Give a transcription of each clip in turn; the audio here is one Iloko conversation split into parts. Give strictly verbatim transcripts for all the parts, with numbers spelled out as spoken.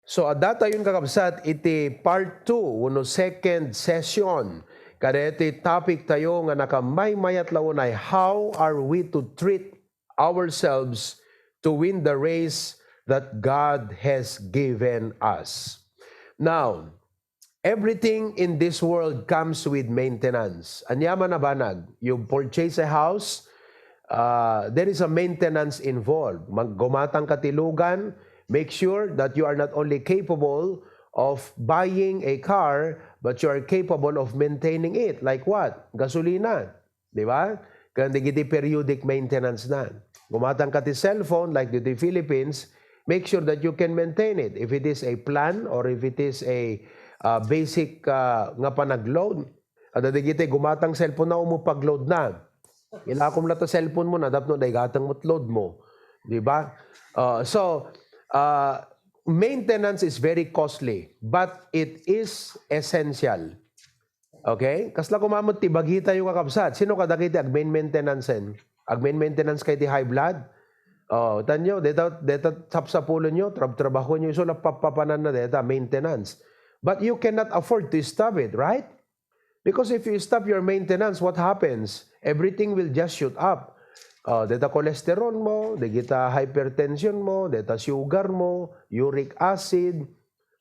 So, adda tayon, kakabsat, iti part two wenno second session. Kadaytoy topic tayo nga nakamaymayat la unay, how are we to treat ourselves to win the race that God has given us? Now, everything in this world comes with maintenance. Ania man a banag, you purchase a house, uh, there is a maintenance involved. Mag-, gumatang ka ti lugan, make sure that you are not only capable of buying a car, but you are capable of maintaining it. Like what? Gasolina. Di ba? Ken dagiti periodic maintenance na. Gumatang ka ti cellphone, like ditoy Philippines, make sure that you can maintain it. If it is a plan or if it is a, uh, basic, uh, nga panagload, adda dagiti gumatang cellphone na, umupag-load na. Ilakom la ta cellphone mo na, tapno daygateng met load mo. Di ba? Uh, so, uh, maintenance is very costly, but it is essential. Okay? Kasla koma met ti bagitayo, kakabsat. Sino kadagiti agmain-maintenance-en? Agmain-maintenance kay ti high blood? Oh, tanyo, deta, deta sapsapulenyo, trab-, trabahoenyo, isu la pappapananna deta, maintenance. But you cannot afford to stop it, right? Because if you stop your maintenance, what happens? Everything will just shoot up. Oh, deta cholesterol mo, dagita hypertension mo, deta sugar mo, uric acid,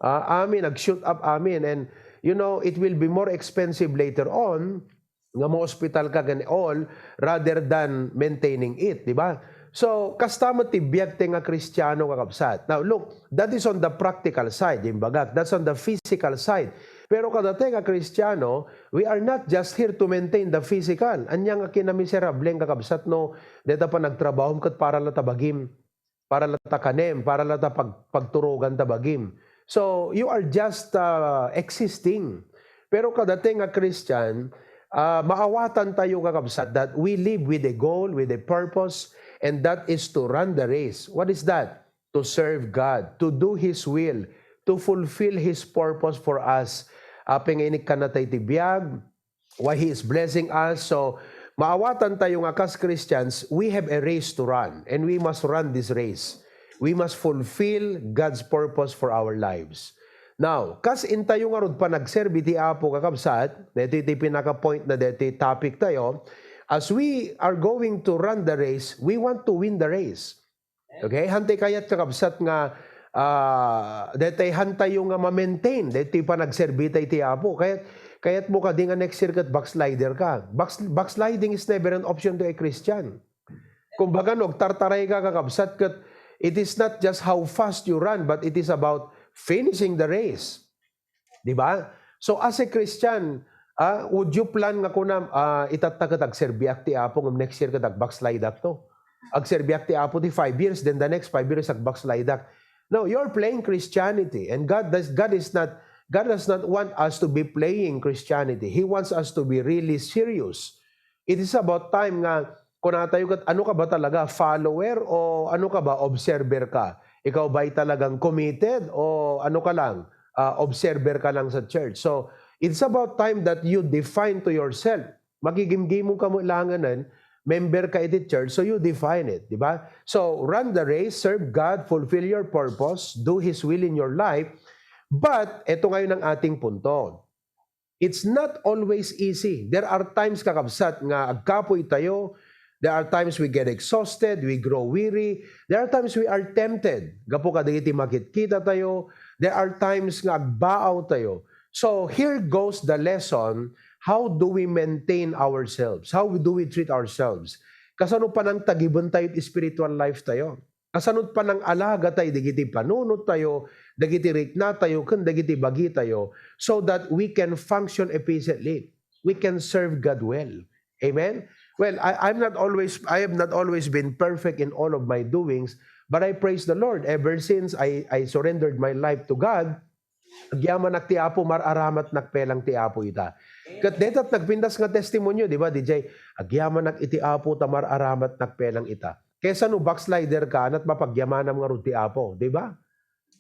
ah, amin, nag-shoot up amin. And, you know, it will be more expensive later on nga mo-hospital ka ken all rather than maintaining it, di ba? So, kasta met ti biag ti nga Kristiano, kakabsat. Now, look, that is on the practical side, imbagak. That's on the physical side. Pero kadatayo nga Kristiano, we are not just here to maintain the physical. Ania nga kinamiserable, kakabsat, no? Deta panagtrabahom ket para la ta bagim. Para la ta kanem, para la ta pag-, pagturogan ta bagim. So, you are just, uh, existing. Pero kadatayo nga Christian, uh, maawatan tayo, kakabsat, that we live with a goal, with a purpose, and that is to run the race. What is that? To serve God, to do His will, to fulfill His purpose for us. Apay nga inikkanna tayo ti biag, why He is blessing us. So, maawatan tayo nga kas Christians, we have a race to run, and we must run this race. We must fulfill God's purpose for our lives. Now, kas intayo ngarud panagserbi ti Apo, kakabsat, daytoy ti pinaka-point na daytoy topic tayo, as we are going to run the race, we want to win the race. Okay? Hantay kayat, kakabsat, nga, ah, daytoy hantayo nga ma-maintain daytoy panagserbi tayo ti Apo. Kayat, kayat mo kadi nga next year ket backslider ka. Backs-, backsliding is never an option to a Christian. Kumbaga, no, agtartaray ka, kakabsat, ket it is not just how fast you run, but it is about finishing the race. Di ba? So, as a Christian, ah, would you plan nga kunam, ah, itatta ket agserbiak ti Apo ngem next year ket agbackslideak to? Agserbiak ti Apo ti five years, then the next five years agbackslideak. No, you're playing Christianity, and God does, God is not, God does not want us to be playing Christianity. He wants us to be really serious. It is about time nga kunatayo ket, ano ka ba talaga, follower o ano ka ba, observer ka? Ikaw ba'y talagang committed o ano ka lang, ah, observer ka lang sa church? So, it's about time that you define to yourself. Makigimgimong ka met laengen, member ka iti church, so you define it, di ba? So, run the race, serve God, fulfill your purpose, do His will in your life. But, eto ngayon ang ating punto. It's not always easy. There are times, kakabsat, nga agkapoy tayo. There are times we get exhausted, we grow weary. There are times we are tempted. Gapu kadagiti makitkita tayo. There are times nga agbaaw tayo. So, here goes the lesson. How do we maintain ourselves? How do we treat ourselves? Kasano panangtagiben tayo iti spiritual life tayo? Kasano panangalaga tayo dagiti panunot tayo, dagiti rikna tayo, ken dagiti bagi tayo, so that we can function efficiently. We can serve God well. Amen? Well, I, I'm not always, I have not always been perfect in all of my doings, but I praise the Lord. Ever since I, I surrendered my life to God, agyamanak ti Apo, mar-aramatnak pelang ti Apo ita. Ket dayta nagpintas nga testimonio, di ba, D J? Agyamanak iti Apo ta mar-aramatnak pelang ita. Kaysa no backslider ka, anat mapagyamanam ngarud ti Apo, di ba?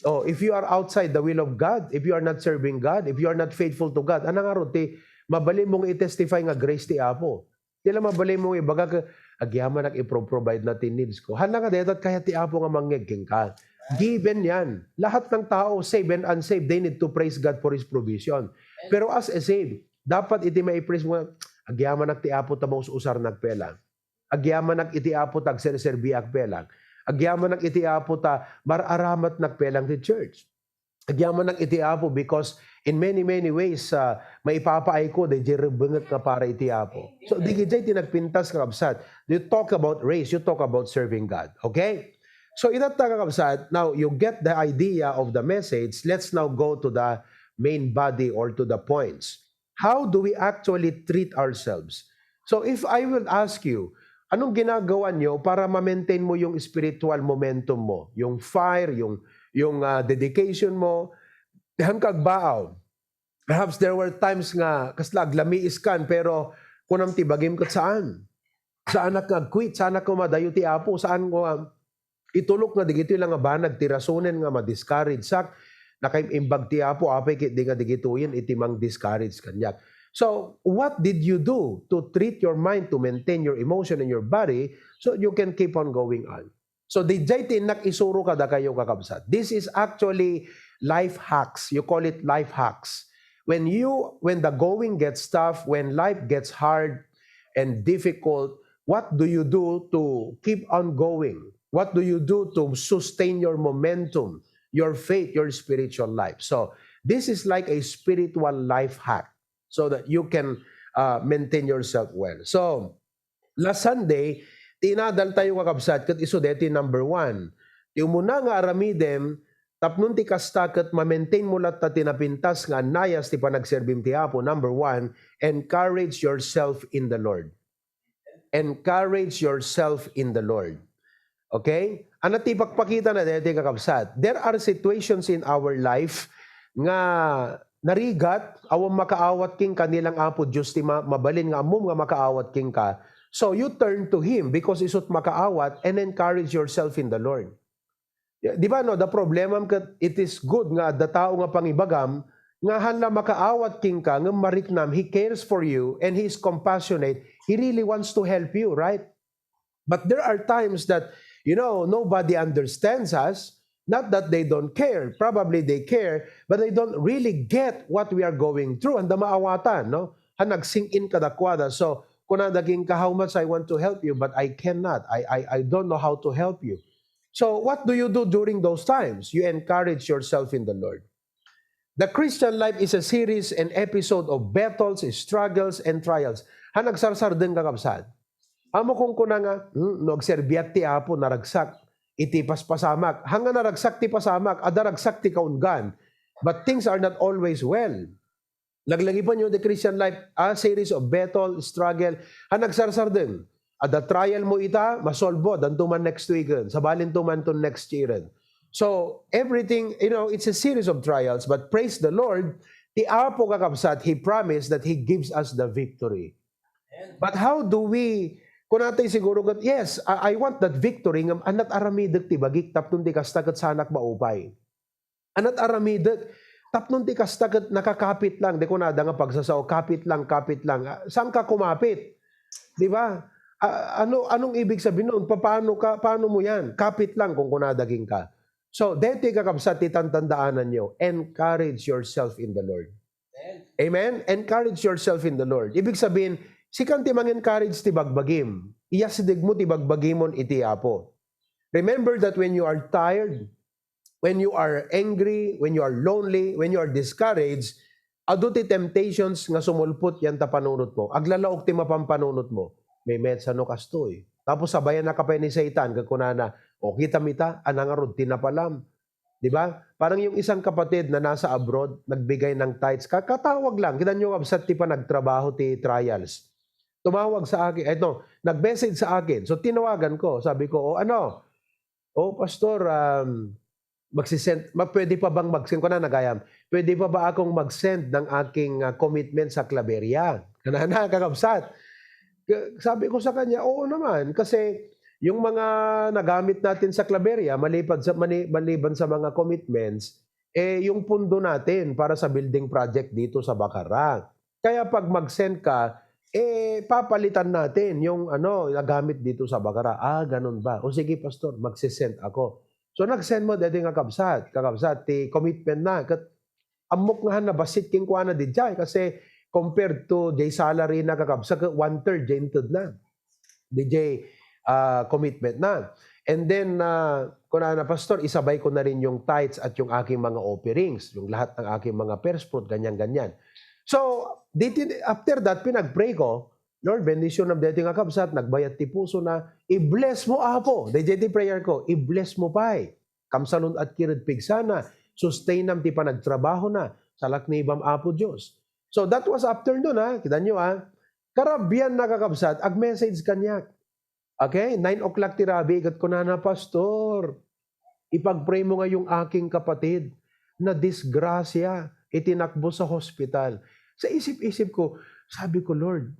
Oh, if you are outside the will of God, if you are not serving God, if you are not faithful to God, ano ngarud ti mabalin mong i-testify nga grace ti Apo? Ti la mabalin mong ibaga ket, "Agyamanak, ipro-provide na ti needs ko." Haan nga dayta kayat ti Apo nga mangngeg kenka. Given yan. Lahat ng tao, saved and unsaved, they need to praise God for His provision. Pero as a saved, dapat iti maipraise mo, "Agyamanak ti Apo ta maus-usarnak pelang. Agyamanak iti Apo ta agserserbiak pelang. Agyamanak iti Apo ta mar-aramatnak pelang ti church. Agyamanak iti Apo because in many, many ways, ah, maipapaayko daydiay rebbengek nga para iti Apo." So, digidiay ti nagpintas, kakabsat. You talk about race, you talk about serving God. Okay? So, itatta, kakabsat, now you get the idea of the message. Let's now go to the main body or to the points. How do we actually treat ourselves? So, if I will ask you, anong ginagawa nyo para ma-maintain mo yung spiritual momentum mo, yung fire, yung, yung, ah, dedication mo? Dihan ka agbaaw. Perhaps there were times nga kasla aglamiis kan, pero kunam ti bagim ket saan. Saanak nga ag-quit, saanak nga madayo ti Apo, saan ko, ah, itulok nga digitoy la nga banag ti rasonen nga ma-discourage sak. Nakaimbag ti Apo, apay ket di nga digitoyen iti mang-discourage kaniak. So, what did you do to treat your mind, to maintain your emotion and your body so you can keep on going on? So, didiay ti innak isuro kadakayo, kakabsat. This is actually life hacks. You call it life hacks. When you, when the going gets tough, when life gets hard and difficult, what do you do to keep on going? What do you do to sustain your momentum, your faith, your spiritual life? So, this is like a spiritual life hack so that you can, uh, maintain yourself well. So, last Sunday, ti inadaltayo, kakabsat, ket isu deti number one. Ti umuna nga aramidem, tapno ti kasta ket ma-maintain mo latta ti napintas nga annayas ti panagserbim ti Apo. Number one, encourage yourself in the Lord. Encourage yourself in the Lord. Okay? Ano ti ipakpakitana deti, kakabsat? There are situations in our life nga narigat, awan makaawat kenka, ni lang Apo Dios ti ma-, mabalin nga ammom nga makaawat kenka. So, you turn to Him because isu't makaawat and encourage yourself in the Lord. Di ba, no? The problem, ket it is good nga adda tao nga pangibagam nga hala makaawat kenka, ngem mariknam, He cares for you and He is compassionate. He really wants to help you, right? But there are times that, you know, nobody understands us. Not that they don't care. Probably they care, but they don't really get what we are going through. Anda maawatan, no? Ha, nag-sink in kadakuada. So, kunada kenka, "How much I want to help you, but I cannot. I, I, I don't know how to help you." So, what do you do during those times? You encourage yourself in the Lord. The Christian life is a series and episode of battles, struggles, and trials. Ha, nagsarsardeng, kakabsat. Amo kung kuna nga, "Hmm, no agserbiak ti Apo, naragsak iti paspasamak." Ha, nga naragsak ti pasamak, adda ragsak ti kaunggan. But things are not always well. Laglagipenyo the Christian life, a series of battle, struggle. Ha, nagsarsardeng. Adda trial mo ita, masolbo, danto man next week, sabalinto man to next year. So, everything, you know, it's a series of trials, but praise the Lord, ti Apo, kakabsat, He promised that He gives us the victory. But how do we, kunatay siguro ket, "Yes, I, I want that victory," ngem anat aramidek ti bagik tapno ti kasta ket saanak maupay. Anat aramidek tapno ti kasta ket nakakapit lang, di kunada nga pagsasao, "Kapit lang, kapit lang." Ah, saan ka kumapit? Di ba? Ah, ano, anong ibig sabihin nun? Paano ka, paano mo yan? "Kapit lang," kung kunada kenka. So, deti, kakabsat, ti tantandaananyo, encourage yourself in the Lord. Amen? Encourage yourself in the Lord. Ibig sabihin, sikan ti mang-encourage ti bagbagim. Iyasideg mo ti bagbagimon iti Apo. Remember that when you are tired, when you are angry, when you are lonely, when you are discouraged, adu ti temptations nga sumulpot yan ta panunot mo. Aglalaok ti mapan panunot mo. Maymayat sano kastoy. Tapos sabayan na ka pa ni Satan, ket kunana, "O, kita mo ita, ania ngarud ti napalam." Di ba? Parang yung isang kapatid na nasa abroad, nagbigay ng tithes, ka-, katawag lang. Kita nyo, kabsat ti panagtrabaho ti trials. Tumawag sa akin, eto, nag-message sa akin. So, tinawagan ko. Sabi ko, "O, ano? O, Pastor, um, magsisend, ma-, pwede pa bang mag-send?" Ko na nagayam, "Pwede pa ba akong mag-send ng aking, ah, commitment sa Claveria?" Kanana, kakabsat. K-, sabi ko sa kanya, "Oo naman, kasi yung mga nagamit natin sa Claveria, maliban sa, mani-, maliban sa mga commitments, eh, yung pundo natin para sa building project dito sa Bacara. Kaya pag mag-send ka, eh, papalitan natin yung, ano, nagamit dito sa Bacara." "Ah, ganun ba? O sige, Pastor, magsisend ako." So, nag-send met daytoy nga kabsat, kakabsat, ti commitment na. Ket ammok nga han nabassit kenkuana diay, kasi compared to jay salary na, kakabsat, ket one-third jay inted na. Diay, ah, commitment na. And then, ah, kunana, "Pastor, isabay ko na rin yung tithes at yung aking mga offerings, yung lahat ng aking mga first fruit," ganyan, ganyan. So, diti-, after that, pinag-pray ko, "Lord, bendisyonam daytoy nga kabsat, nagbayat ti pusona, i-bless mo, Apo." Daydiay ti prayer ko, "I-bless mo pay. Kamsalun-at kirud pigsana, sustainam ti panagtrabahona, salaknibam, Apo Dios." So, that was afternoon, ha? Kita nyo, ha? Karabian na, kakabsat, ag-message kaniak. Okay? Nine o'clock ti rabii, ket kunana, "Pastor, ipag-pray mo nga yung aking kapatid na disgrasya iti nakbo sa hospital." Sa isip-isip ko, sabi ko, "Lord,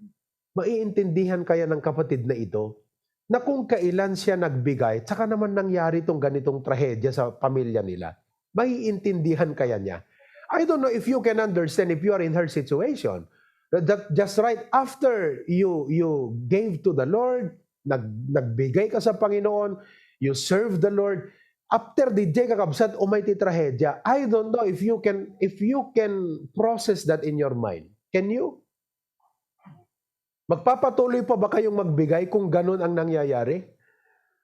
maiintindihan kaya ng kapatid na ito na kung kailan siya nagbigay, tsaka naman nangyari itong ganitong trahedya sa pamilya nila? Maiintindihan kaya niya?" I don't know if you can understand if you are in her situation. That, that just right after you, you gave to the Lord, nag-, nagbigay ka sa Panginoon, you serve the Lord, after diay, kakabsat, umay ti trahedya. I don't know if you can, if you can process that in your mind. Can you? Magpapatuloy pa ba kayong magbigay kung ganun ang nangyayari?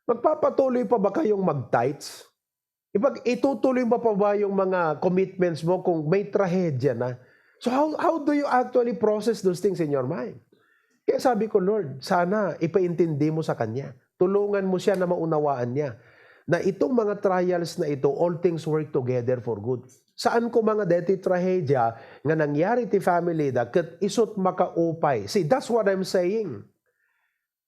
Magpapatuloy pa ba kayong mag-tithes? Ipag-, itutuloy mo pa ba yung mga commitments mo kung may trahedya na? So how, how do you actually process those things in your mind? Kaya sabi ko, "Lord, sana ipaintindi mo sa kanya. Tulungan mo siya na maunawaan niya na itong mga trials na ito, all things work together for good." Saan ko mga deti trahedya nga nangyari ti family da ket isut makaupay. See, that's what I'm saying.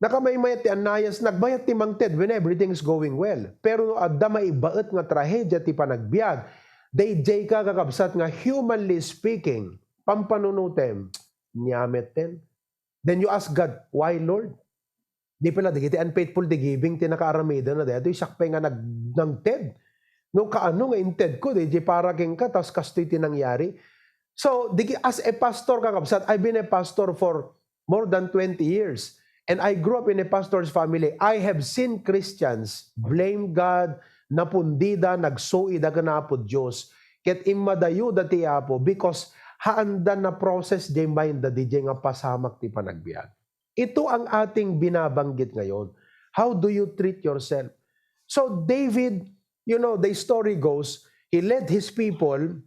Nakamaymayat ti annayas, nagbayat ti mangted when everything is going well. Pero no adda maibaet nga trahedya ti panagbiag, daydiay ka, kakabsat, nga humanly speaking, pampanunutem, niametten. Then you ask God, "Why, Lord?" Di pala, dagiti unfaithful ti giving ti nakaaramidenda daytoy, siak pay nga nag-, nangted. No, kaano nga inted ko, di, di para kenka, tas kastoy ti nangyari. So, di, as a pastor, kakabsat, I've been a pastor for more than twenty years. And I grew up in a pastor's family. I have seen Christians blame God, napundida, nagsuida ken Apo Dios. Ket immadayoda ti Apo because haanda na-process diay mind da diay nga pasamak ti panagbiag. Ito ang ating binabanggit ngayon. How do you treat yourself? So David, you know, the story goes, he led his people,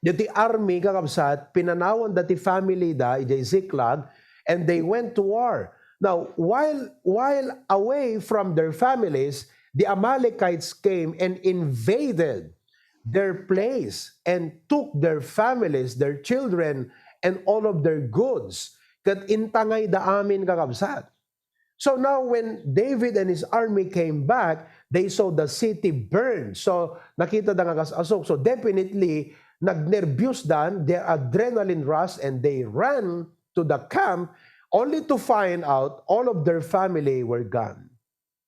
the army, kakabsat, pinanawan da ti family da, idiay Ziklag, and they went to war. Now, while, while away from their families, the Amalekites came and invaded their place and took their families, their children, and all of their goods. Ket intangay da amin, kakabsat. So now when David and his army came back, they saw the city burned. So nakita da nga kas-asok. So definitely, nagnerbios dan, their adrenaline rushed, and they ran to the camp only to find out all of their family were gone.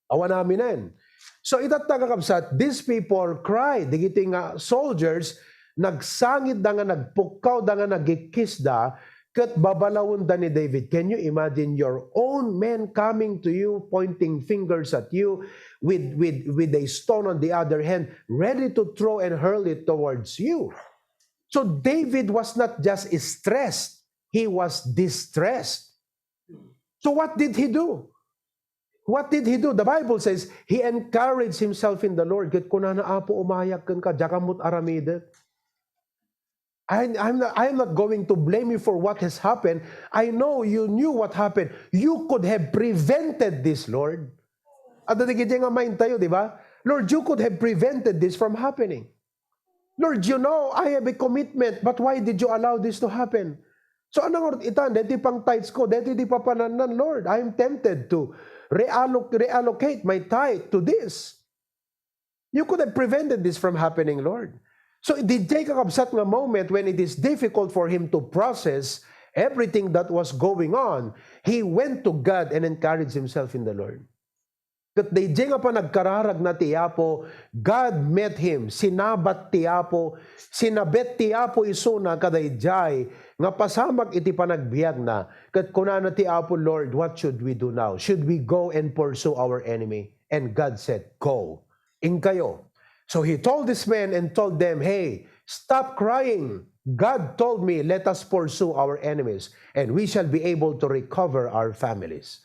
Awan aminen. So, itatta, kakabsat, these people cried. Dagiti nga soldiers, nagsangitda nga nagpukkawda nga nagkikkisda, ket babalawenda ni David. Can you imagine your own men coming to you, pointing fingers at you with, with, with a stone on the other hand, ready to throw and hurl it towards you? So David was not just stressed, he was distressed. So what did he do? What did he do? The Bible says, he encouraged himself in the Lord. Ket kunana, "Apo, umayak kenka, diak ammo aramidek." I, I'm not, I'm not going to blame you for what has happened. I know you knew what happened. You could have prevented this, Lord. Adda dagiti nga mind tayo, di ba? "Lord, you could have prevented this from happening. Lord, you know I have a commitment, but why did you allow this to happen?" So, anang ngarud itan, deti pang tithes ko, deti di papanannan, Lord, I am tempted to realloc-, reallocate my tithe to this. You could have prevented this from happening, Lord. So, diay, kakabsat, nga moment when it is difficult for him to process everything that was going on, he went to God and encouraged himself in the Lord. Ket daydiay nga panagkararagna ti Apo, God met him. Sinabat ti Apo, sinabet ti Apo isuna kadaydiay nga pasamak iti panagbiagna. Ket kunana ti Apo, "Lord, what should we do now? Should we go and pursue our enemy?" And God said, "Go." Inkayo, So he told his men and told them, "Hey, stop crying. God told me, 'Let us pursue our enemies, and we shall be able to recover our families.'"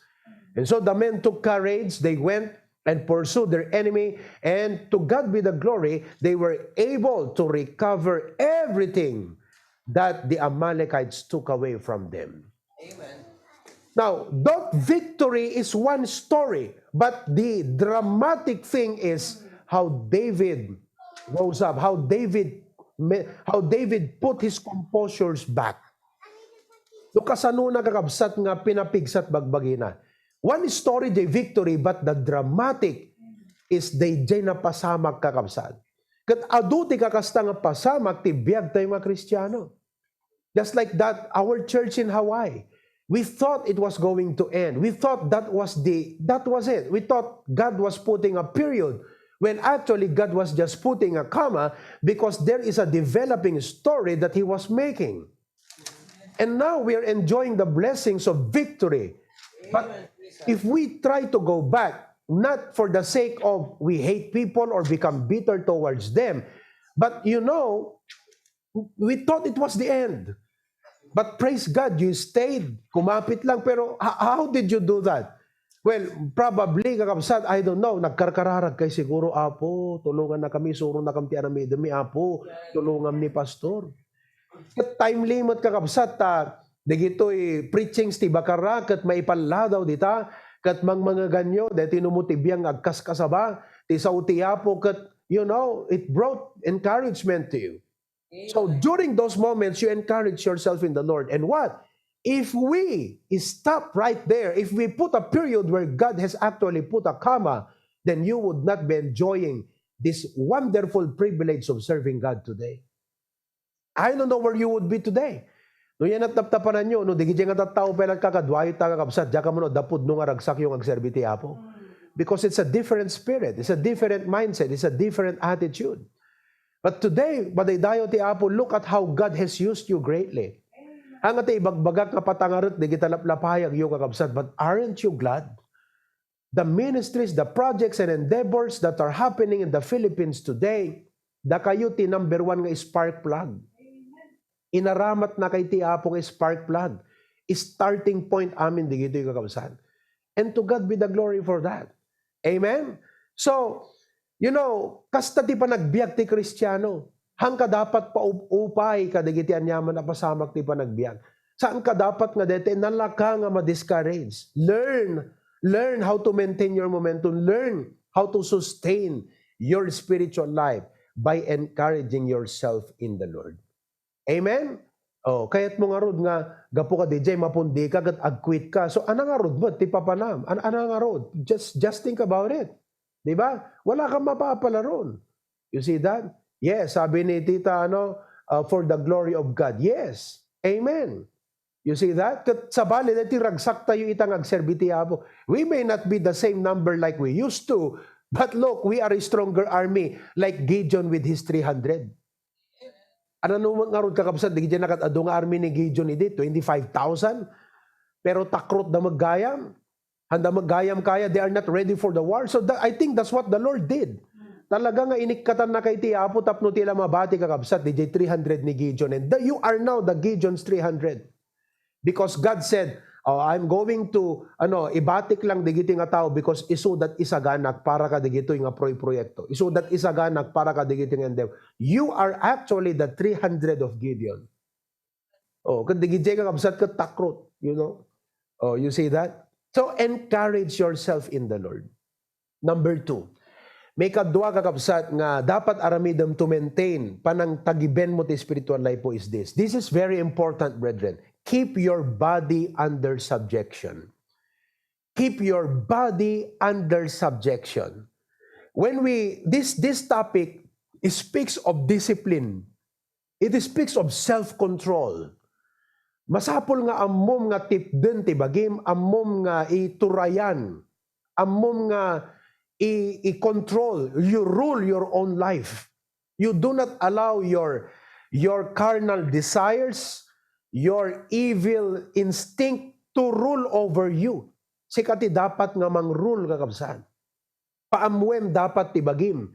And so the men took courage. They went and pursued their enemy, and to God be the glory, they were able to recover everything that the Amalekites took away from them. Amen. Now, that victory is one story, but the dramatic thing is how David rose up, how David ma-, how David put his composures back. No kasano na, kakabsat, nga pinapigsat bagbagina. One story, the victory, but the dramatic is the, the napasamak, kakabsat. Ket adu ti kakasta nga pasamak ti biag tayo nga Kristiano. Just like that, our church in Hawaii, we thought it was going to end. We thought that was the, that was it. We thought God was putting a period when actually God was just putting a comma because there is a developing story that he was making. And now we are enjoying the blessings of victory. But if we try to go back, not for the sake of we hate people or become bitter towards them, but you know, we thought it was the end. But praise God, you stayed. Kumapit lang. Pero h-, how did you do that? Well, probably, kakabsat, I don't know, nagkarkararag kay siguro, "Apo, tulungan na kami, suro na kami ti aramidem mi, Apo, tulungan mi, Pastor." Ket time limit, kakabsat, ta dagitoy preachings ti bakara ket maipalladaw dita, ket mangmangeganyo, deti no mo ti biang agkaskasaba, ti sao ti Apo, ket, you know, it brought encouragement to you. So during those moments, you encourage yourself in the Lord. And what? If we stop right there, if we put a period where God has actually put a comma, then you would not be enjoying this wonderful privilege of serving God today. I don't know where you would be today. No, yan at naptapanan nyo, no, di gidya nga tattao pay lang kakaduayo ta, kakabsat, diak ammo no, adda pudno nga ragsakyo nga agserbi ti Apo. Because it's a different spirit, it's a different mindset, it's a different attitude. But today, madaydayaw ti Apo, look at how God has used you greatly. Haan nga ti ibagbagak nga patangarek dagita laplapayagyo, kakabsat, but aren't you glad? The ministries, the projects and endeavors that are happening in the Philippines today, dakayo ti number one nga spark plug. Inaramatnakay ti Apo nga spark plug. Starting point amin dagitoy, kakabsat. And to God be the glory for that. Amen? So, you know, kasta ti panagbiag ti Kristiano. Haan ka dapat paupupay kadagiti aniaman a pasamak ti panagbiag. Saan ka dapat nga dete nalaka nga ma-discourage. Learn. Learn how to maintain your momentum. Learn how to sustain your spiritual life by encouraging yourself in the Lord. Amen? Oh, kayatmo ngarud nga gapu ka diay, mapundi ka, ket ag-quit ka. So, ania ngarud met ti papanam? An-, ania ngarud? Just, just think about it. Di ba? Wala kang mapapalaron. You see that? Yes, sabi ni tita, ano, uh, "For the glory of God." Yes. Amen. You see that? Ket sabali, deti ragsak tayo ita nga agserbi ti Apo. We may not be the same number like we used to, but look, we are a stronger army like Gideon with his three hundred. Ano ngarud, kakabsat, di gidya nakat-adu nga army ni Gideon idi, twenty-five thousand? Pero takrot da met gayam. Haan da met gayam kaya, they are not ready for the war. So that, I think that's what the Lord did. Talaga nga inikkatanna kay ti Apo tapno ti la mabati, kakabsat, diay three hundred ni Gideon. And the, you are now the Gideon's three hundred. Because God said, "Oh, I'm going to, ano, ibatik lang digiti nga tao because isudat isaganak para kadagitoy nga proy-proyekto. Isudat isaganak para kadagitoy nga endeavor." You are actually the three hundred of Gideon. Oh, ket digidiay, kakabsat, ket takrot, you know. Oh, you see that? So encourage yourself in the Lord. Number two, maikadua, kakabsat, nga dapat aramidem to maintain panangtagibenmo ti spiritual life mo is this. This is very important, brethren. Keep your body under subjection. Keep your body under subjection. When we, this, this topic speaks of discipline. It speaks of self-control. Masapul nga ammom nga tipden ti bagim, ammom nga iturayan, ammom nga i-, i-control. You rule your own life. You do not allow your, your carnal desires, your evil instinct to rule over you. Sika ti dapat nga mang-rule, kakabsat. Paammuem dapat ti bagim.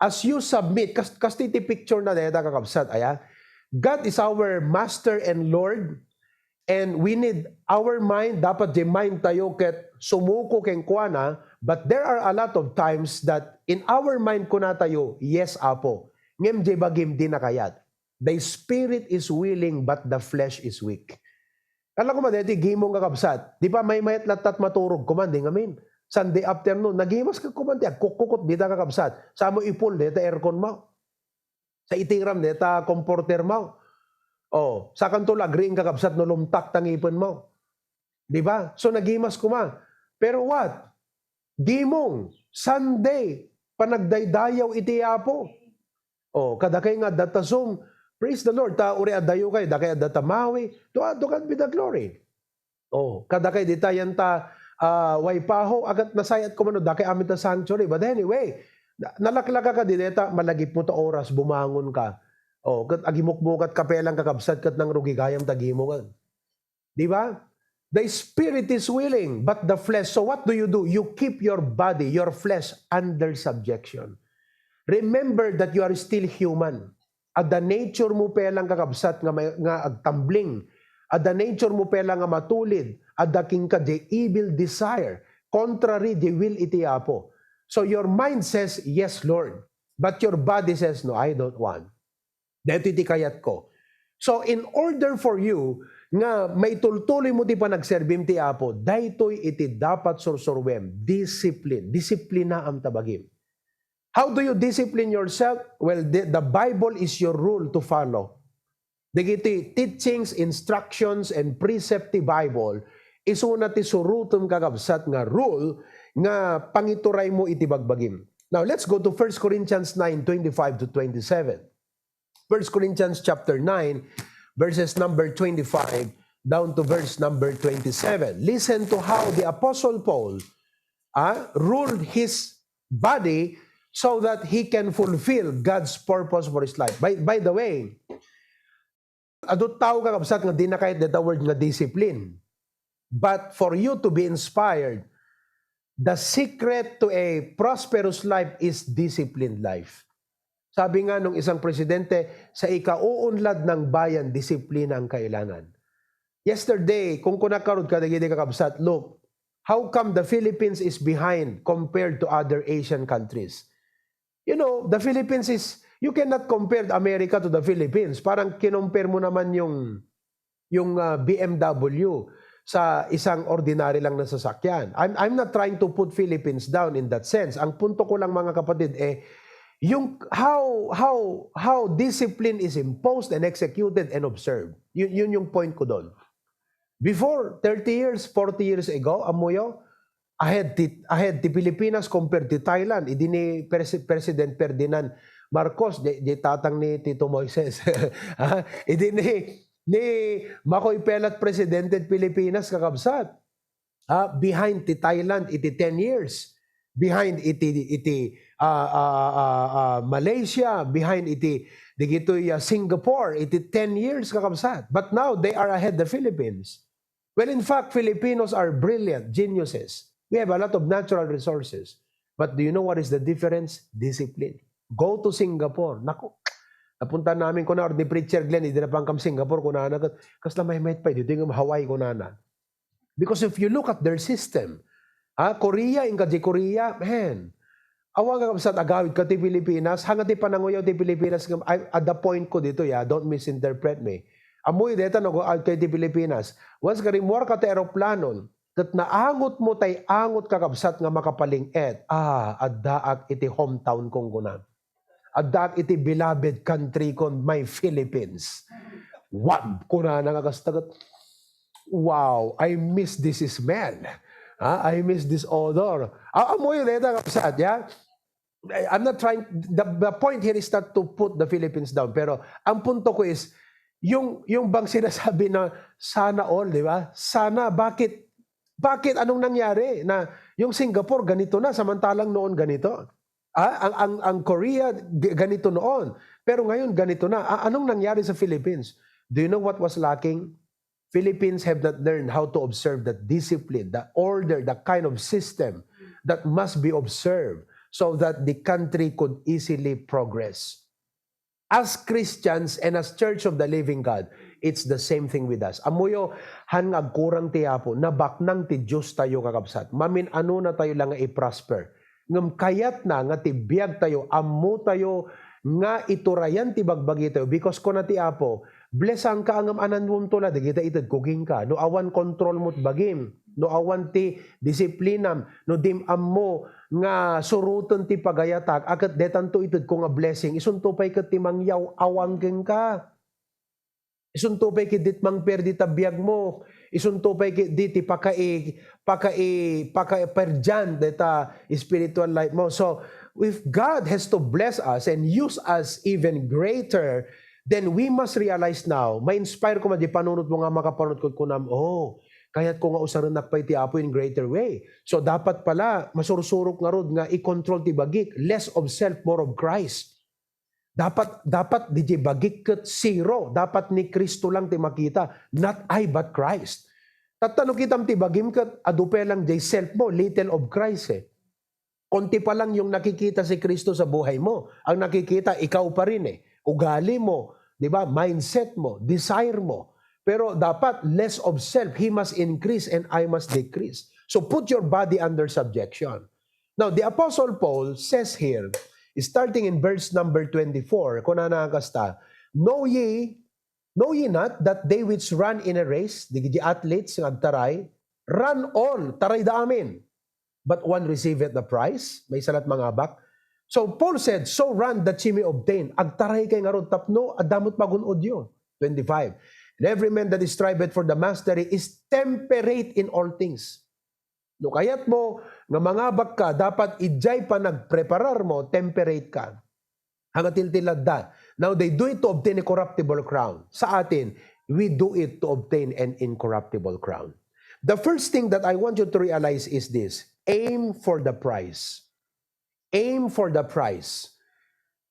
as you submit, kas-, kastoy ti picture na dayta, kakabsat, aya? God is our master and Lord, and we need our mind, dapat diay mind tayo ket sumuko kenkuana, but there are a lot of times that in our mind kuna tayo, "Yes, Apo." Ngem diay bagim dina kayat. "Thy spirit is willing, but the flesh is weak." Kala ko man, daytoy gimong, kakabsat. Di ba, maymayat lattat maturog kuman, di ngamin. Sunday afternoon, nagimas ka kuman ti agkukkukot dita, kakabsat. Samo ipul dayta aircon mo. Sa itiram dayta comforter mo. Oh, sakanto la agriing, kakabsat, no lumtak ta ngipen mo. Di ba? So, nagimas kuma. Pero what? Gimong, Sunday, panagdaydayaw iti Apo. Oh, kadakay nga adda ta Zoom, praise the Lord, ta uray addayo kay, dakay adda ta Maui, to, to God be the glory. Oh, kadakay dita yan ta, ah, Waipahu, agat nasayat ko man, dakay amin ta sanctuary. But anyway, na-, nalaklaka ka di deta, malagip mo ta oras, bumangon ka. Oh, ket agimukmukat ka pelang, kakabsat, ket nangrugi gayam ta gimongan. Di ba? "Thy spirit is willing, but the flesh." So what do you do? You keep your body, your flesh, under subjection. Remember that you are still human. Adda nature mo pelang, kakabsat, nga may, nga agtambling. Adda nature mo pelang nga matulid. Adda kenka diay evil desire, contrary diay will iti Apo. So your mind says, "Yes, Lord." But your body says, "No, I don't want." Daytoy ti kayatko. So, in order for you nga maitultuloy mo ti panagserbim ti Apo, daytoy iti dapat sursuruem, discipline. Disiplinaam ta bagim. How do you discipline yourself? Well, the, the Bible is your rule to follow. Dagiti teachings, instructions, and precept ti Bible, isuna ti surotem, kakabsat, nga rule nga pangituray mo iti bagbagim. Now, let's go to First Corinthians nine twenty-five to twenty-seven. First Corinthians chapter nine, verses number twenty-five down to verse number twenty-seven. Listen to how the Apostle Paul, ah, ruled his body so that he can fulfill God's purpose for his life. By, by the way, adu tao, kakabsat, nga dina kayat deta word nga discipline. But for you to be inspired, the secret to a prosperous life is disciplined life. Sabi nga nung isang presidente, "Sa ikauunlad ng bayan, disiplina ang kailangan." Yesterday, kunkunak ngarud kadagiti kakabsat, "Look, how come the Philippines is behind compared to other Asian countries?" You know, the Philippines is, you cannot compare America to the Philippines. Parang kinompare mo naman yung, yung, ah, B M W sa isang ordinary lang na sasakyan. I'm, I'm not trying to put Philippines down in that sense. Ang punto ko lang, mga kapatid, eh, yung how, how, how discipline is imposed and executed and observed. Yun, yun yung point ko doon. Before, thirty years, forty years ago, ammoyo, ahead ti, ahead ti Pilipinas compared ti Thailand. Idi ni Presi-, President Ferdinand Marcos, di, di tatang ni Tito Moises. Ha? Idi ni, ni Makoy Pelat presidente ti Pilipinas, kakabsat. Ha? Behind ti Thailand iti ten years. Behind iti, iti, ah, ah, ah, ah, Malaysia, behind iti, digitoy, ah, Singapore, iti ten years, kakabsat. But now, they are ahead the Philippines. Well, in fact, Filipinos are brilliant, geniuses. We have a lot of natural resources. But do you know what is the difference? Discipline. Go to Singapore. Naku, napunta namin, kuna, ni Preacher Glenn, idi napankam Singapore, kunana, "Kas-, kasla maymayat pay, dito yung Hawaii," kunana. Because if you look at their system, ha, Korea, inka di Korea, man, awan, kakabsat, agawid ka ti Pilipinas, hanga ti pananguyaw ti Pilipinas, nga, I, at the point ko dito, ya, don't misinterpret me. Ammoyo deta no, agawid ka ti Pilipinas. Once nga rimmuar ka ti aeroplano, ket naangot mo tay angot, kakabsat, nga makapaling-et, ah, addaak iti hometown kong kuna. Addaak iti beloved country kon, my Philippines. Wow! Kunana nga kasta ket, "Wow, I miss this smell. Ah, I miss this odor." Ah, ammoyo deta, kakabsat, ya? I, I'm not trying, the, the point here is not to put the Philippines down. Pero ang punto ko is, yung, yung bang sinasabi na sana all, di ba? Sana, bakit, bakit, anong nangyari na yung Singapore ganito na, samantalang noon ganito? Ah, ang, ang, ang Korea, g-, ganito noon. Pero ngayon, ganito na. A-, anong nangyari sa Philippines? Do you know what was lacking? Philippines have not learned how to observe that discipline, the order, the kind of system that must be observed. so that the country could easily progress. As Christians and as Church of the Living God, it's the same thing with us. Ammoyo, han nga agkurang ti Apo, nabaknang ti Diostayo, kakabsat. Mamin-anonatayo la nga i-prosper. Ngem kayatna nga ti biagtayo, ammotayo nga iturayan ti bagbagitayo. Because kuna ti Apo, "Blessangka ngem ananwemto la dagita itedko kenka." No awan kontrolmo ti bagim, no awan ti disiplinam, no dim ammo nga suroten ti pagayatak, a ket detanto itedko nga blessing, isunto pay ket ti mangyaw-awang kenka. Isunto pay ketdi ti mangperdi ta biagmo. Isunto pay ketdi ti pakai-, pakai-, pakaiperdian deta spiritual life mo. So, if God has to bless us and use us even greater, then we must realize now, ma-inspire koma diay panunotmo nga makapanunot ket kunam, "Oh, kayatko nga usarennak pay ti Apo in greater way." So, dapat pala, masursurok ngarud nga i-control ti bagik. Less of self, more of Christ. Dapat, dapat diay bagik ket zero. Dapat ni Cristo lang ti makita. Not I, but Christ. Tatta no kitam ti bagim ket adu pay lang diay self mo, little of Christ eh. Konti pa lang yung nakikita si Cristo sa buhay mo. Ang nakikita, ikaw pa rin eh. Ugali mo, di ba? Mindset mo, desire mo. Pero dapat less of self. He must increase and I must decrease. So put your body under subjection. Now, the Apostle Paul says here, starting in verse number twenty-four, kunana kasta, "Know ye, know ye not that they which run in a race," di, di athletes nga agtaray, "run all," tarayda amin, "but one receiveth the prize." Maysa la't mangabak. So Paul said, "So run that ye may obtain." Agtaray kay ngarud tapno adda met magun-odyo. Twenty-five. "And every man that striveth for the mastery is temperate in all things." No kayatmo nga mangabak ka, dapat idiay panagprepararmo, temperate ka. Hangatiltil ladda. Now, they do it to obtain a corruptible crown. Sa atin, we do it to obtain an incorruptible crown. The first thing that I want you to realize is this: aim for the prize. Aim for the prize.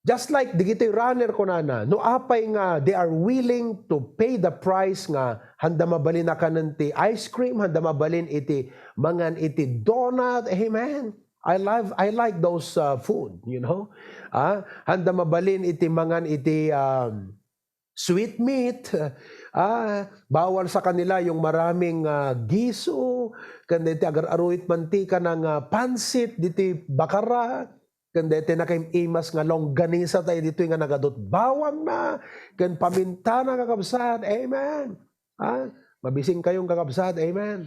Just like digitoy runner, kunana, no apay nga they are willing to pay the price nga handa mabalin a kanen ti ice cream, handa mabalin iti mangan iti donut, amen. I love, I like those uh, food, you know. Ah, handa mabalin iti mangan iti um, sweet meat. Ah, bawal sa kanila yung maraming ah, giso, ken diti agar-aruit mantika nga pansit diti bakara, ken diti nakaim-imas nga longganisa tayo ditoy nga nagadut bawang na, ken pamintana, kakabsat. Amen. Ah, mabising kayong kakabsat. Amen.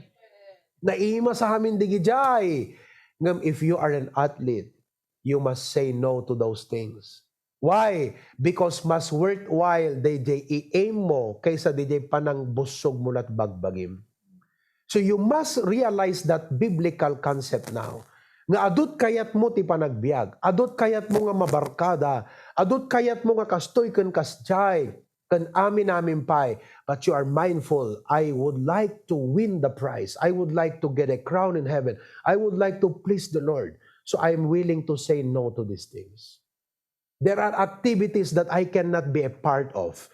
Naimas amin digidiay. Ngem if you are an athlete, you must say no to those things. Why? Because mas worthwhile daydiay i-aim mo kaysa daydiay panangbussog mo lat bagbagim. So you must realize that biblical concept now. Nga adut kayat mo ti panagbiag, adut kayat mo nga mabarkada, adut kayat mo nga kastoy ken kasdiay, ken amin-amin pay, but you are mindful, "I would like to win the prize. I would like to get a crown in heaven. I would like to please the Lord. So I am willing to say no to these things." There are activities that I cannot be a part of.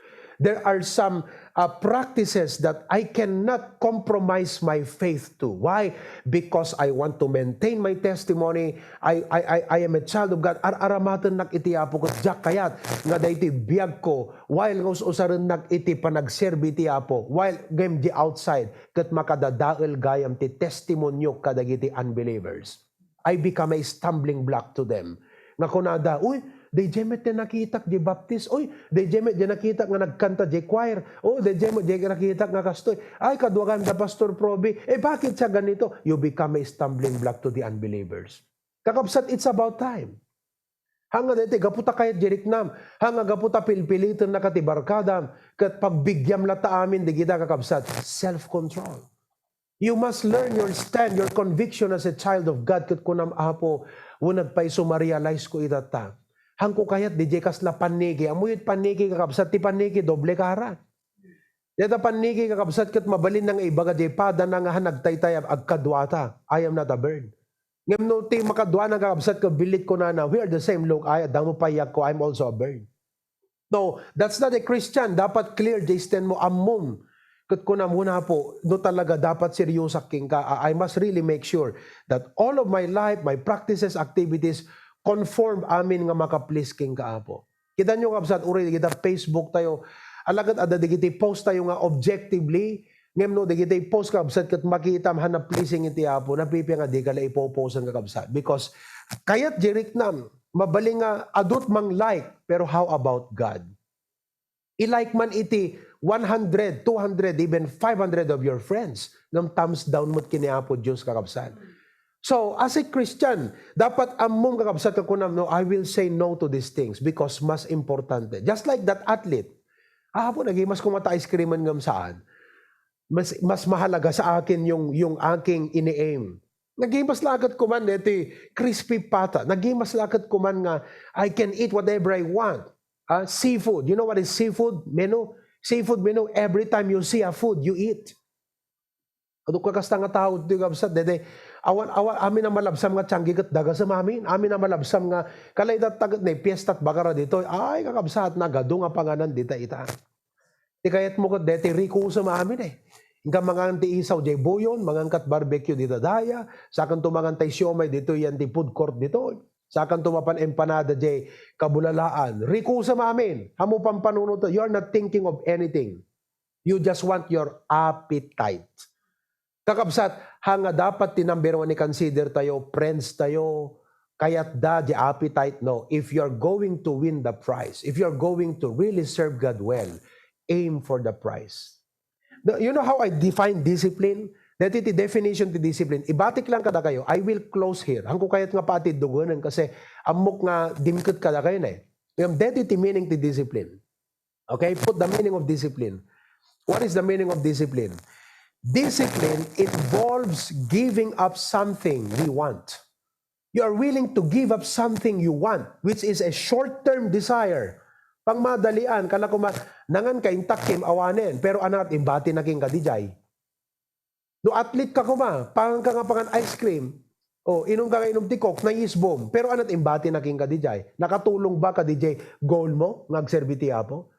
There are some uh, practices that I cannot compromise my faith to. Why? Because I want to maintain my testimony. I, I, I, I am a child of God. Ar-aramatennak iti Apo ket diak kayat nga daytoy biag ko, while nga us-usarennak iti panagserbi iti Apo, while ngem di outside ket makadadael gayam ti testimonio kadagiti unbelievers. I become a stumbling block to them. Nga kunada, "Uy, daydiay met ti nakitak di Baptist. Uy, daydiay met di nakitak nga nagkanta di choir. Oh, daydiay met di nakitak nga kastoy. Ay, kaduagam da Pastor Proby. Eh, bakit siya ganito?" You become a stumbling block to the unbelievers. Kakabsat, it's about time. Hanga daytoy, gapu ta kayat di riknam. Hanga gapu ta pilpilitennaka ti barkadam. Ket pagbigyam latta amin, digita kakabsat, self-control. You must learn your stand, your conviction as a child of God. Ket kunam, "Apo, wennak pay isu ma-realize ko itatta. Hanko kayat didiay kasla panniki." Ammoyo ti panniki, kakabsat, ti panniki, doble kara. Dayta panniki, kakabsat, ket mabalin na nga ibaga diay padana nga han nagtaytayab, agkaduata. I am not a bird. Ngem no ti makaduana, kakabsat, ket billit kunana, "We are the same, look, ay, adda mo pay yakko, I'm also a bird." No, that's not a Christian. Dapat clear, Jason, mo, ammom. Ket kunam, "Wen, Apo, no talaga dapat seryosak kenka, I I must really make sure that all of my life, my practices, activities conformed amin nga maka-please kenka, Apo. Kitaenyo, kabsat, uray dagiti Facebook tayo, alagad adda dagiti post tayo nga objectively, ngem no dagiti post, kabsat, ket makitam a na-pleasing iti Apo, napipian nga dika la ipoposan, kakabsat. Because kayat di riknam, mabalin nga adut mang like, pero how about God? I-like man iti one hundred, two hundred, even five hundred of your friends, ngem thumbs down met ken ni Apo Dios, kakabsat. So, as a Christian, dapat ammom, kakabsat, nga kunam, "No, I will say no to these things because mas importante." Just like that athlete. "Ah, Apo, nagimas koma ta ice cream ngem saan. Mas, mas mahalaga sa akin yung, yung aking ini-aim." Nagimas la ket kuman iti crispy pata. Nagimas la ket kuman nga, "I can eat whatever I want." Ah, seafood. You know what is seafood menu? Seafood menu, every time you see a food, you eat. Adu ka kasta nga tao ti, kabsat, dede, awan, awan, amin a malabsam nga tianggi ket dagasem amin. Amin a malabsam nga, kalayda ta ket ne, fiesta ti Bacara ditoy. Ay, kakabsat, nagadu nga panganan dita ita. Ti kayatmo ket deti rikosem amin eh. Inka mangan ti isaw diay buyon, mangan kat barbecue dita daya, sakanto mangan tay siomay ditoy yan ti food court ditoy. Sakanto mapan empanada diay kabulalaan. Rikosem amin. Ammo pampanunot, you are not thinking of anything. You just want your appetite. Kakabsat, ha nga dapat ti number one i-consider tayo, friends tayo, kayatda di appetite, no? If you're going to win the prize, if you're going to really serve God well, aim for the prize. The- you know how I define discipline? Deti ti definition ti discipline. Ibatik lang kadakayo. I will close here. Hangko kayat nga pati dugunan kasi ammok nga dimket kadakayo na eh. Ngem deti ti meaning ti discipline. Okay? Put the meaning of discipline. What is the meaning of discipline? Discipline involves giving up something we want. You are willing to give up something you want, which is a short-term desire. Pangmadalian, kana kuma, nangan ka intak kim awanen, pero anat imbati na king kadijay. No athlete ka kuma, pangan ka nga pangan ice cream, o inum ka nga inum ti Coke, nayisbom. Pero anat imbati na king kadijay. Nakatulong ba kadijay goal mo nga agserbi ti Apo?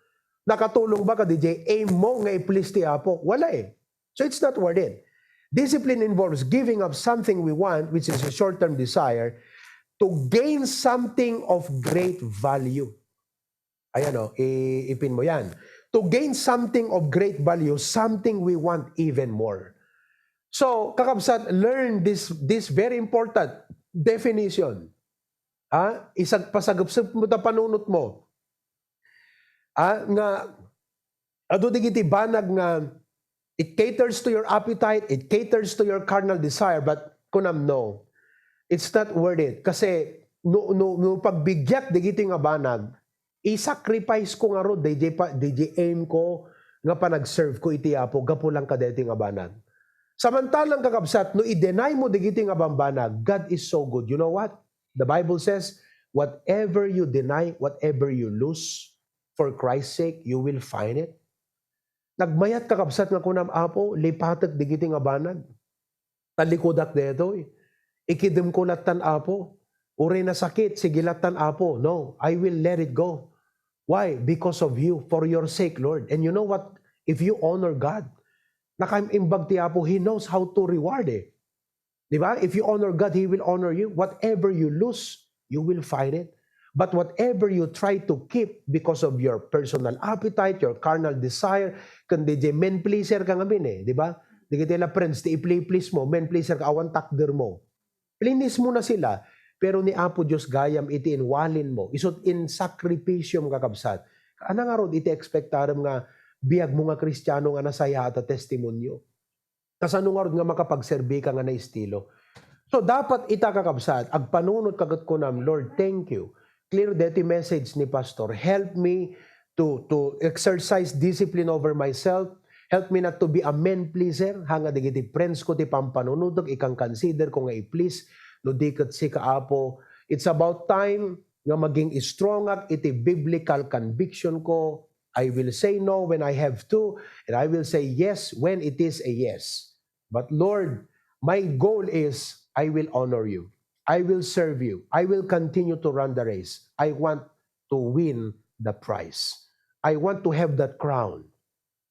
Nakatulong ba kadijay aim mo nga i-please ti Apo? Wala eh. So it's not worth it. Discipline involves giving up something we want, which is a short-term desire, to gain something of great value. Ayan o, i- ipin mo yan. To gain something of great value, something we want even more. So, kakabsat, learn this this very important definition. Ha? Isag pasagupsop mo ta panunot mo. Ha? Nga adu digiti banag nga it caters to your appetite, it caters to your carnal desire, but kunam no, it's not worth it. Kasi no, no, no pagbigiak digiti nga banag, i-sacrifice ko ngarud, D J pa, D J aim ko nga panag-serve ko iti Apo, gapu lang kadeti nga banag. Samantalang kakabsat, no i-deny mo digiti nga bambanag, God is so good. You know what? The Bible says, "Whatever you deny, whatever you lose, for Christ's sake, you will find it." Nagmayat kakabsat nga kunam, "Apo, lipatek digiti nga banag. Talikudak detoy. Ikidem ko lattan, Apo. Uray nasakit, sige lattan, Apo." No, I will let it go. Why? Because of you, for your sake, Lord. And you know what? If you honor God, nakaimbag ti Apo, He knows how to reward eh. Di ba? If you honor God, He will honor you. Whatever you lose, you will find it. But whatever you try to keep because of your personal appetite, your carnal desire, kundi di men pleaser ka ngamin eh, di ba? Di kita la friends, ti i-please mo, men pleaser ka, awan takder mo. Please mo na sila, pero ni Apo Dios gayam iti inwalin mo, isut in sacrificium kakabsat. Ana ngarud iti expectarem nga biag mo nga Kristiano nga nasayaat a testimonio? Kasano ngarud nga makapagserbi ka nga naestilo? So, dapat ita, kakabsat, agpanunot ka ket kunam, "Lord, thank you. Clear deti message ni Pastor. Help me to, to exercise discipline over myself. Help me not to be a men pleaser." Ha nga dagiti friends ko ti pampanunotek, ikan consider ko nga i-please. No di ket sika, Apo. It's about time nga maging strongak iti biblical conviction ko. I will say no when I have to, and I will say yes when it is a yes. But Lord, my goal is I will honor you. I will serve you. I will continue to run the race. I want to win the prize. I want to have that crown.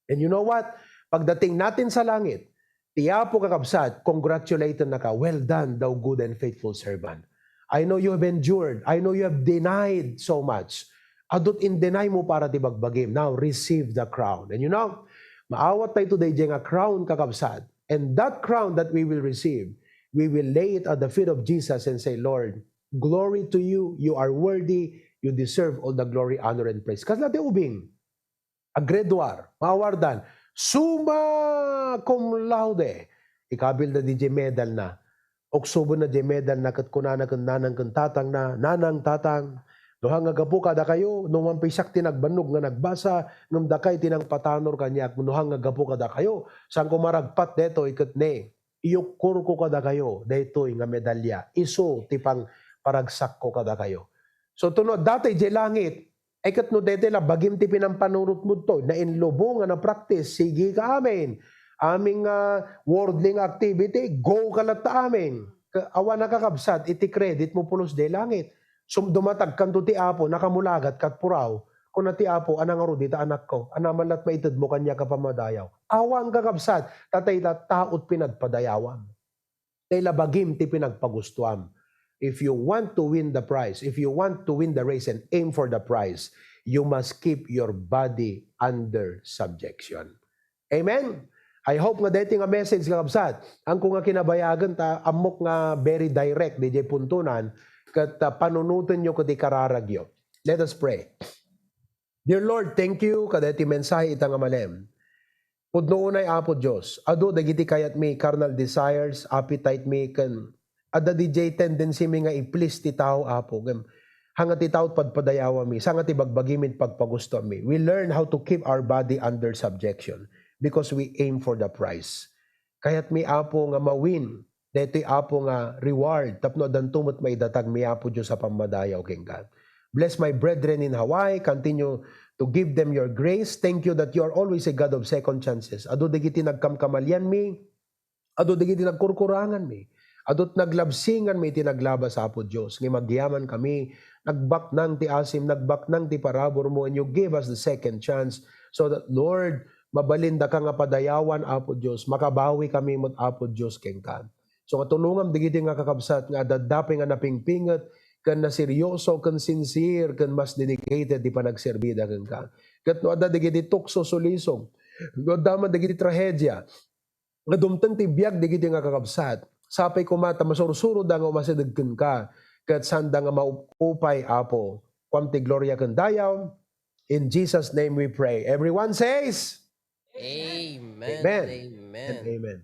And you know what? Pagdating natin sa langit, ti Apo, kakabsat, congratulaten naka, "Well done, thou good and faithful servant." I know you have endured. I know you have denied so much. Adut in-deny mo para ti bagbagim. Now, receive the crown. And you know, maawat tayo today nga crown, kakabsat. And that crown that we will receive, we will lay it at the feet of Jesus and say, "Lord, glory to you. You are worthy. You deserve all the glory, honor, and praise." Kasla ti ubing. Aggraduar, maawardan, summa cum laude. Ikabilda diay medalna. Uksobenna diay medalna ket kunana ken nanang ken tatangna, "Nanang, tatang, no han nga gapu kadakayo, no man pay siak ti nagbannog nga nagbasa, ngem dakay ti nangpatanor kaniak, no han nga gapu kadakayo, saan ko maragpat detoy ket ne, iyukkorko kadakayo daytoy nga medalya, isu ti pangparagsakko kadakayo." So, tuno, datoy diay langit, ay ket no daytoy la bagim ti pinampanunotmo ditoy, nainlubong nga na-practice, sige ka amin. Amin nga worldly nga activity, go ka latta amin. Ka-, awan a kakabsat, iti credit mo pulos diay langit. Sum-, dumatagkanto ti Apo, nakamulagat kat puraw. Kuna ti Apo, "Ania ngarud dita, anakko? Ania man lat maitedmo kaniak a pammadayaw?" Awan kakabsat, ta dayta taot pinagpadayawam. Tay la bagim ti pinagpagustuam. If you want to win the prize, if you want to win the race and aim for the prize, you must keep your body under subjection. Amen? I hope nga daytoy nga message, kakabsat, haanko nga kinabayagen ta ammok nga very direct diay puntonan, ket, ah, panunotenyo ket ikararagyo. Let us pray. Dear Lord, thank you kadaytoy mensahe ita nga malem. Pudno unay, Apo Dios, adu dagiti kayatmi, carnal desires, appetite mi, ken adda diay tendency mi nga i-please ti tao, Apo. Ngem, saan nga ti tao ti padpadayawami, saan nga ti bagbagimi ti pagpagustuami. We learn how to keep our body under subjection because we aim for the prize. Kayatmi, Apo, nga ma-win daytoy, Apo, nga reward tapno addanto met maidatagmi, Apo Dios, a pammadayaw kenka. Bless my brethren in Hawaii. Continue to give them your grace. Thank you that you are always a God of second chances. Adu dagiti nagkamkamalianmi, adu dagiti nagkurkuranganmi, adu ti naglabsinganmi iti naglabas, Apo Dios. Ngem agyamankami, nagbaknang ti asim, nagbaknang ti paraburmo, and you give us the second chance so that, Lord, mabalin daka nga padayawan, Apo Dios. Makabawikami met, Apo Dios, kenka. So, nga tulongam dagiti nga kakabsat nga adda dapay nga napingpinget ken naseryoso ken sincere ken mas dedicated ti panagserbida kenka. Ket no adda dagiti tukso, sulisog, no adda man dagiti trahedia nga dumteng ti biag dagiti nga kakabsat, sapay koma ta masursuroda nga umasideg kenka ket saanda nga maupay, Apo. Kuam ti gloria ken dayaw. In Jesus' name we pray. Everyone says, Amen. Amen. Amen. And amen.